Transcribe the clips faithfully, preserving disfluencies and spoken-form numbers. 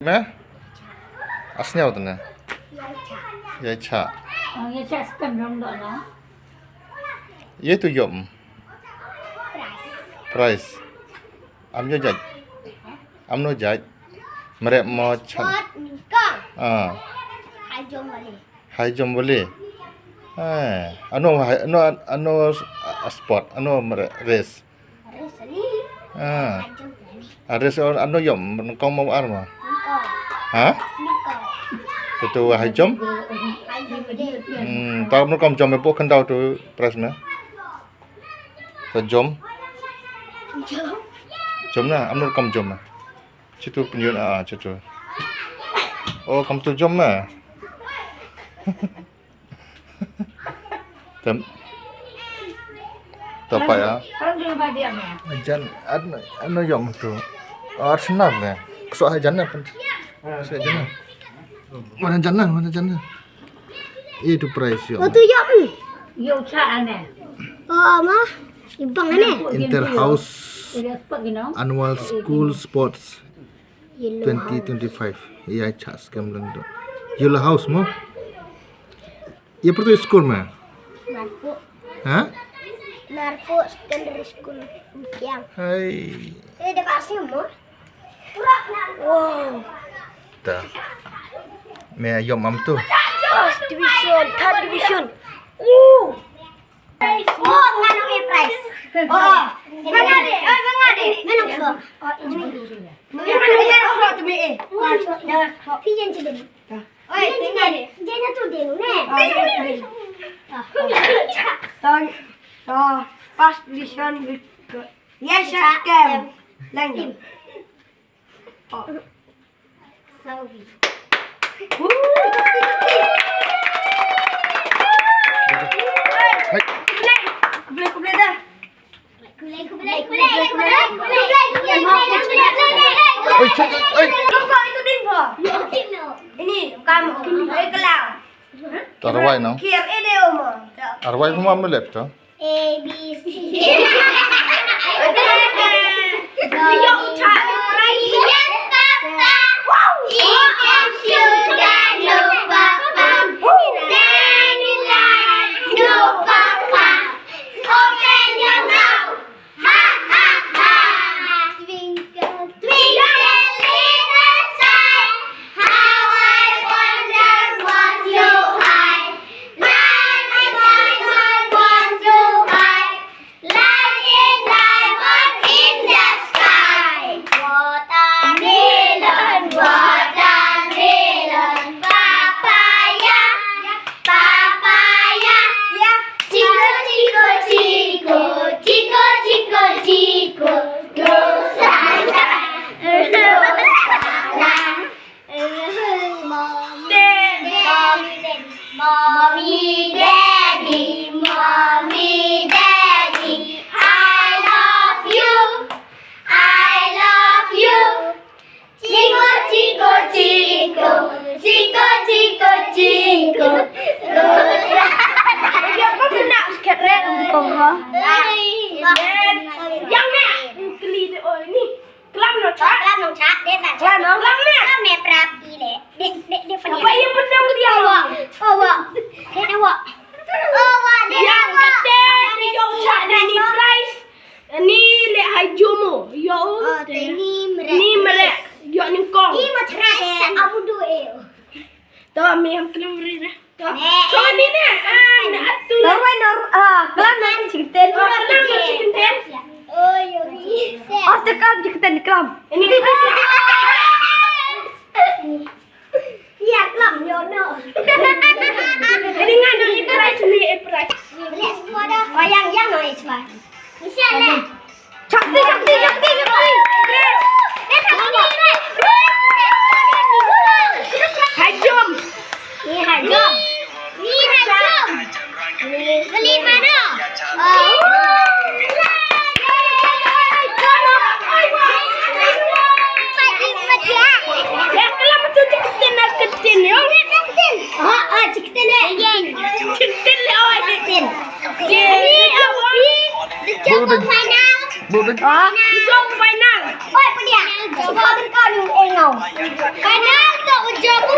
Me? Asnyaw tane. Yai cha. Yai cha. Oh, yai cha skam rong do na. Ye tu yom. Price. Am yo jaj. Am no jaj. Mere mo cha. Sport ningkong. Ah. High jump bali. High jump bali. Eh, ano, ano, ano, ah, sport, ano mere-, race. Race ni. Ah. High jump bali. Ah, race ano yom, ningkong mo ar mo. Ningkong. Ha? Ningkong. Tu tu high jump. High jump bali. Hmm, tau mo kam jump me pok kandau tu prize me. Tu jump. Jump. Jump na, ano kam jump me. Chitu pynyun ah, chitu. Oh, kam tu jom ma. Tem. Tapa ya. Jan, ano yom tu. Ar senar ne. Ksok hai jan ne pen. Ksok jan ne. Mana jan ne, mana jan ne. Itu prize yom. Oh, tu yom. Yo cha ane. Oh, ma. Ibang ane. Inter House Annual School Sports twenty twenty-five. Yai cha skam lang tu. Yellow House mo. Ye pyrto school ma? Narko. Ha? Narko Secondary School. Yang. Hai. Eh, dekat sini mo. Wow. Ta. Me yom am tu. First division, third division. Uh. Oh, ngano ngi prize. Oh, ngano de, oh, ngano de. Ngano so. Oh, ini. Ngano so tu me eh. Pian cedem. Oi, ngano de. Dia tu de ne. Tong, tong, first division. Yes, scam. Lang. Sawi. Kublai, kublai dah. Kublai, kublai, kublai. Oi, cek, oi. Ini, kamu. Oi, kelam. Arwai no. Kiam ide omo. Arwai kuma melet to. A B C. Open your mouth. Ha, ha, ha. Twinkle, twinkle, little star, how I wonder what you hide. Like a diamond, what you hide. Like a diamond in the sky. Watermelon, watermelon, papaya. Papaya. Chico, chico, chico, chico, chico, chico. Rosana, Rosana. Mommy, mommy, daddy, mommy, daddy, I love you, I love you. Chico, chico, chico, chico, chico, chico. Ïa, kau kena sikit, Ren. Kau ha? Yang ni, keli dia, oh, ni. Kelam no, Chak. Kelam no, Chak. Dia tak Kelam no. Kelam ni. Kelam ni, prap, ile. Dia, dia, dia pening. Apa yang pedang dia? Oh, wah. Oh, wah. Dia, dia, wah. Oh, wah. Dia, yang kata, dia, Chak, dia ni prize. Ni leh high jump mo. Ïa u. Oh, te ni merek. Ni merek. Ïa nyngkong. Ni ma try sa abu du e. To me yang keluar ni. To. Ni ne. Ah, na atu. Norway nor ah, kelam na chicken. Oh, kelam na chicken. Oh, yo. Oh, te kelam chicken kelam. Ini. Ïa, kelam, yo, no. Ini ngan di prize ni, prize. Let's go dah. Oh, yang, yang no, it's fine. Michelle, eh. Shakti, Shakti, Shakti, Shakti. Yes. Eh, tak boleh, eh. Hajum. Ni hajum. Ni hajum. Beli mana? Ya, kelam tu ceketin, ceketin, ya. Ceketin. Ah, ah, ceketin, eh. Ceketin, oh, ceketin. Ni, apa? Jumpa final. Ah? Jumpa final. Oh, apa dia? Jumpa final. Kanal to u jabu.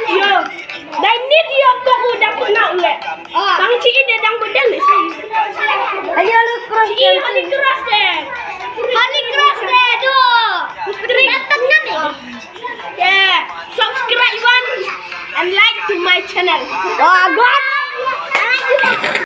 Yo. Dai nit yo to u dak na ule. Bang ci ide dang bedel. Ayo lu cross. Ci Holy Cross de. Holy Cross de do. Misteri. Datang ni. Yeah. Subscribe one and like to my channel. Wah, gua